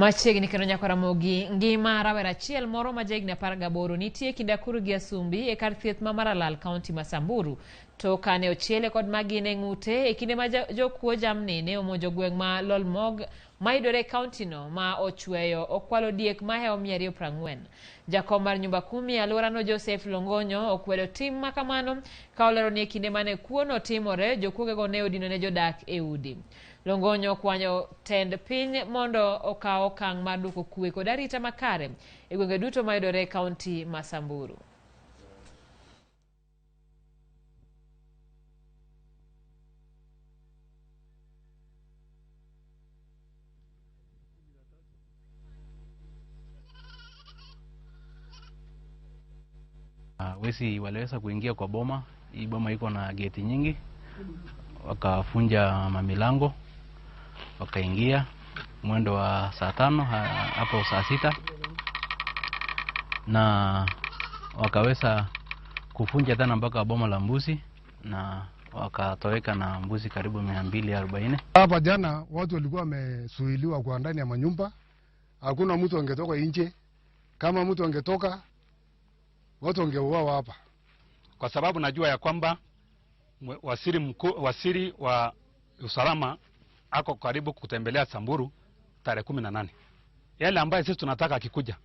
Machiegni kendo nyaka Ramogi ngima rawera achiel moro ma jahigni 18 nitie kind Akuru gi Asumbi e kar thieth ma Maralal, kaunti ma Samburu. To kane ochiele kod magina e ng'ute e kinde ma jokuo jamni ne omonjo gweng' ma Lolmog mayudore e kauntino ma ochweyo okwalo diek mahewo 240. Jakom mar nyumba kumi e alworano Joseph Longonyo okwedo tim ma kamano ka olero ni e kinde mane kuono timore jokuogego ne odino ne jodak e udi. Longonyo okwanyo tend piny mondo okaw okang' mar duoko kwe kod arita makare e gwenge duto mayudore e kaunti ma Samburu. Wezi waliweza kuingia kwa boma. Hii boma iko na geti nyingi, wakafunja mamilango wakaingia mwendo wa saa 5 hapo saa 6, na wakaweza kufunja tena mpaka boma la mbuzi na wakatoweka na mbuzi karibu 240. Hapa jana watu walikuwa wamezuiliwa kwa ndani ya manyumba, hakuna mtu angetoka nje. Kama mtu angetoka watu wangeuawa hapa. Kwa sababu najua ya kwamba waziri wa usalama ako karibu kutembelea Samburu tarehe 18. Yale ambaye sisi tunataka akikuja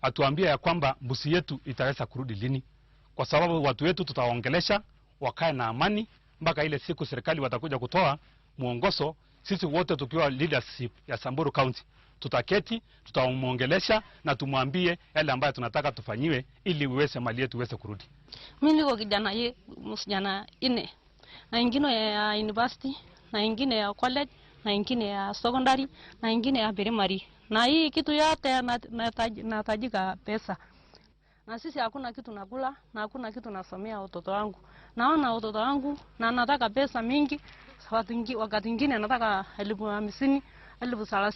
atuambie ya kwamba mbuzi yetu itaweza kurudi lini, kwa sababu watu wetu tutaongelesha wakae na amani mpaka ile siku serikali watakuja kutoa mwongozo. Sisi wote tukiwa leadership ya Samburu County tutaketi, tutamuongelesha na tumwambie yale ambayo tunataka tufanyiwe ili uweze mali yetu iweze kurudi. Mimi niko kijana msichana 4, na ingine ya university, na ingine ya college, na ingine ya secondary, na ingine ya primary. Na hii kitu yote natajika pesa. Na sisi hakuna kitu nakula na hakuna kitu nasomea watoto wangu. Naona watoto wangu na nataka pesa mingi. Wakati mwingine nataka 50,000, 30,000.